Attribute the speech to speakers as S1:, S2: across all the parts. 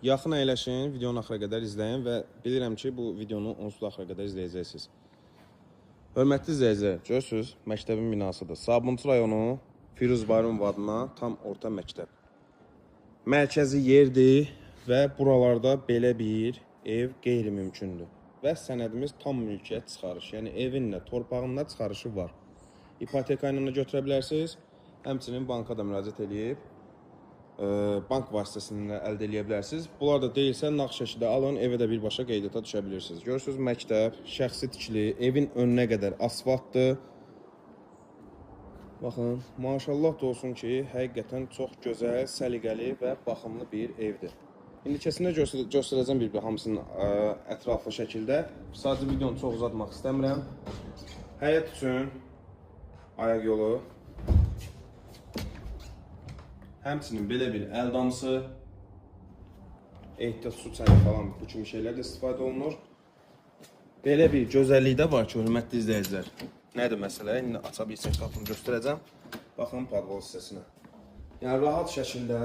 S1: Yaxın əyləşin, videonun axıra qədər izləyin və bilirəm ki, bu videonu onsuz da axıra qədər izləyəcəksiniz. Hörmətli izləyicilər, görürsünüz, məktəbin binasıdır. Sabunçu rayonu Firuz Bayramov adına tam orta məktəb. Mərkəzi yerdir və buralarda belə bir ev qeyri-mümkündür. Və sənədimiz tam mülkiyyət çıxarış, yəni evin də, torpağın da çıxarışı var. İpoteka ilə də götürə bilərsiniz, həmçinin banka da müraciət eləyib bank vasitəsilə əldə eləyə bilərsiniz. Bunlar da deyilsə, nağd şəkildə alın, evə də birbaşa qeydiyyata düşə bilirsiniz. Görürsünüz, məktəb, şəxsi tikili, evin önünə qədər asfaltdır. Baxın, maşallah da olsun ki, həqiqətən çox gözəl, səliqəli və baxımlı bir evdir. İndi keçində göstərəcəm bir-bir hamısının ətraflı şəkildə. Sadəcə videonu çox uzatmaq istəmirəm. Həyət üçün ayaq yolu. Həmçinin belə bir əl damısı, ehtiyat su çəni falan bu kimi şeylər də istifadə olunur. Belə bir gözəllik də var ki, hörmətli izləyicilər. Nədir məsələ? İndi aça bilsək qapını göstərəcəm. Baxın padval hissəsinə. Yəni rahat şəkildə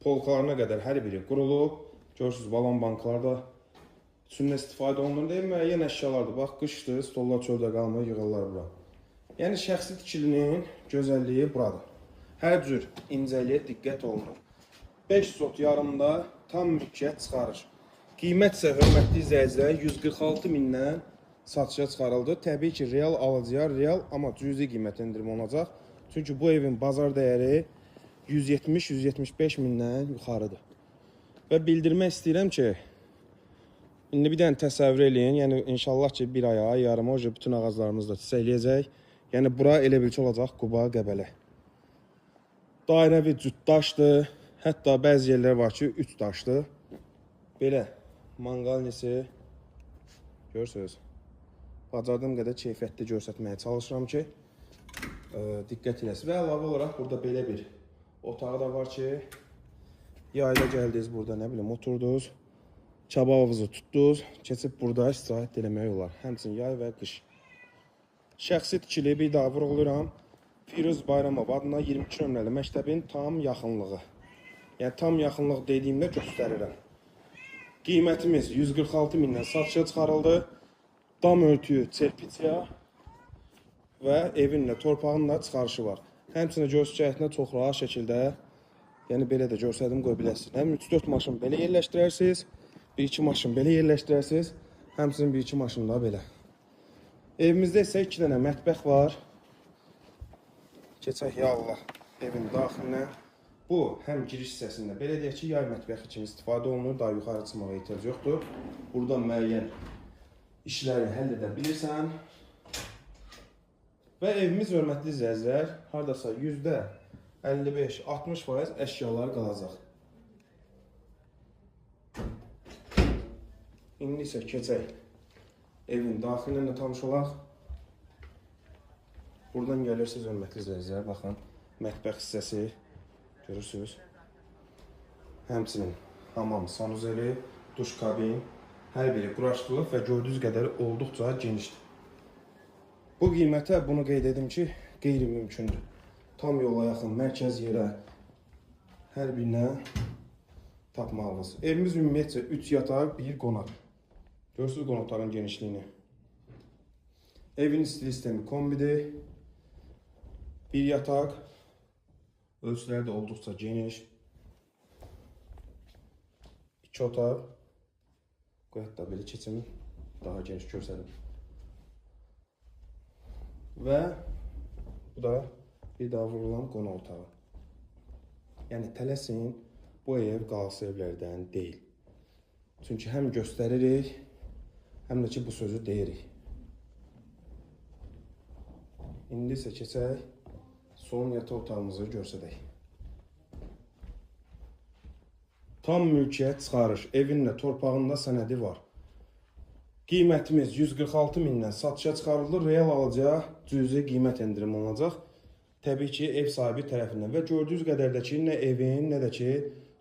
S1: polkalarına qədər hər biri qurulub. Görürsünüz, balon banklar da üstündə istifadə olunur. Deyil, müəyyən əşyalardır. Bax, qışdır, stollar çöldə qalmır, yığırlar bura. Yəni şəxsi tikilinin gözəlliyi buradır. Hər cür incəliyə diqqət olunur. 5 sot yarımda tam mülkiyyət çıxarış. Qiymət isə hörmətli izləyicilər 146 mindən satışa çıxarıldı. Təbii ki, real alıcıya real, amma cüzi qiymət endirimi olacaq. Çünki bu evin bazar dəyəri 170-175 mindən yuxarıdır. Və bildirmək istəyirəm ki, indi bir dənə təsəvvür eləyin, yəni inşallah ki, bir aya, ay yarıma o bütün ağaclarımız da çiçəkləyəcək. Yəni bura elə bil ki, olacaq Quba, Qəbələ. Dairəvi cüt daşdır, hətta bəzi yerlər var ki, 3 daşdır. Belə manqalnisi görürsünüz. Bacardığım qədər keyfiyyətli göstərməyə çalışıram ki, diqqət eləsiniz. Və əlavə olaraq burada belə bir otağı da var ki, yayda gəldiniz burada, nə bilim, oturdunuz, kababınızı tutdunuz, keçib burada istirahət eləmək olar. Həmçinin yay və qış. Şəxsi tikili bir daha vurğulayıram. Firuz Bayramov adına 22 nömrəli məktəbin tam yaxınlığı. Yəni tam yaxınlıq dediyimdə göstərirəm. Qiymətimiz 146 mindən satışa çıxarıldı. Dam örtüyü çerpiçya və evin də, torpağın da çıxarışı var. Həmçinin göz cəhətinə çox rahat şəkildə, yəni belə də görsədim qoy biləsiniz. Həm 3-4 maşın belə yerləşdirərsiniz, 1-2 maşın belə yerləşdirərsiniz, həmçinin 1-2 maşın da belə. Evimizdə isə 2 dənə mətbəx var. Keçək ya Allah evin daxilinə. Bu həm giriş hissəsində, belə deyək ki, yay mətbəxi kimi istifadə olunur, daha yuxarı çıxmağa ehtiyac yoxdur. Burada müəyyən işləri həll edə bilirsən. Və evimiz, hörmətli izləyicilər, hardasa %55-60% əşyalar qalacaq. İndi isə keçək evin daxilinə də tanış olaq. Buradan gəlirsiniz, hörmətli izləyicilər, baxın, mətbəx hissəsi görürsünüz. Həmçinin hamam, sanuzeli, duş kabin, hər biri quraşdırılıb və gördüyünüz qədər olduqca genişdir. Bu qiymətə bunu qeyd edim ki, qeyri-mümkündür. Tam yola yaxın, mərkəz yerə hər birinə tapmağınız. Evimiz ümumiyyətcə 3 yataq, 1 qonaq. Görürsünüz qonaq otağının genişliyini. Evin stil sistemi kombidir. Bir yataq, ölçüləri də olduqca geniş. 2 otaq. Qoy hətta belə keçim, daha geniş görsədim. Və bu da bir daha vurulan qonaq otağı. Yəni tələsin, bu ev qalası evlərdən deyil. Çünki həm göstəririk, həm də ki bu sözü deyirik. İndi isə keçək, son yataq otağımızı göstərək. Tam mülkiyyət çıxarış, evin də, torpağın da sənədi var. Qiymətimiz 146 mindən satışa çıxarıldı. Real alıcıya cüzi qiymət endirimi olacaq. Təbii ki, ev sahibi tərəfindən. Və gördüyünüz qədər də ki, nə evin, nə də ki,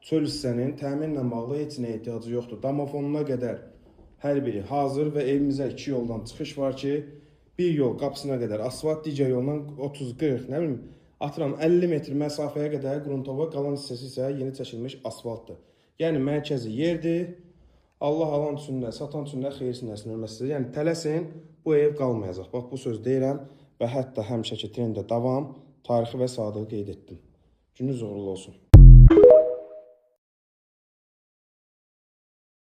S1: çöl hissənin təmirlə bağlı heç nə ehtiyacı yoxdur. Damofonuna qədər hər biri hazır və evimizə 2 yoldan çıxış var ki, bir yol qapısına qədər asfalt, digər yolla 30-40, nə bilim, atıram 50 metr məsafəyə qədər qruntova, qalan hissəsi isə yeni çəkilmiş asfaltdır. Yəni mərkəzi yerdir. Allah alan üçün də, satan üçün də xeyirsin eləsin, hörmətli. Yəni tələsin, bu ev qalmayacaq. Bax bu söz deyirəm və hətta həmişəki trendə davam, tarixi və sadığı qeyd etdim. Gününüz uğurlu olsun.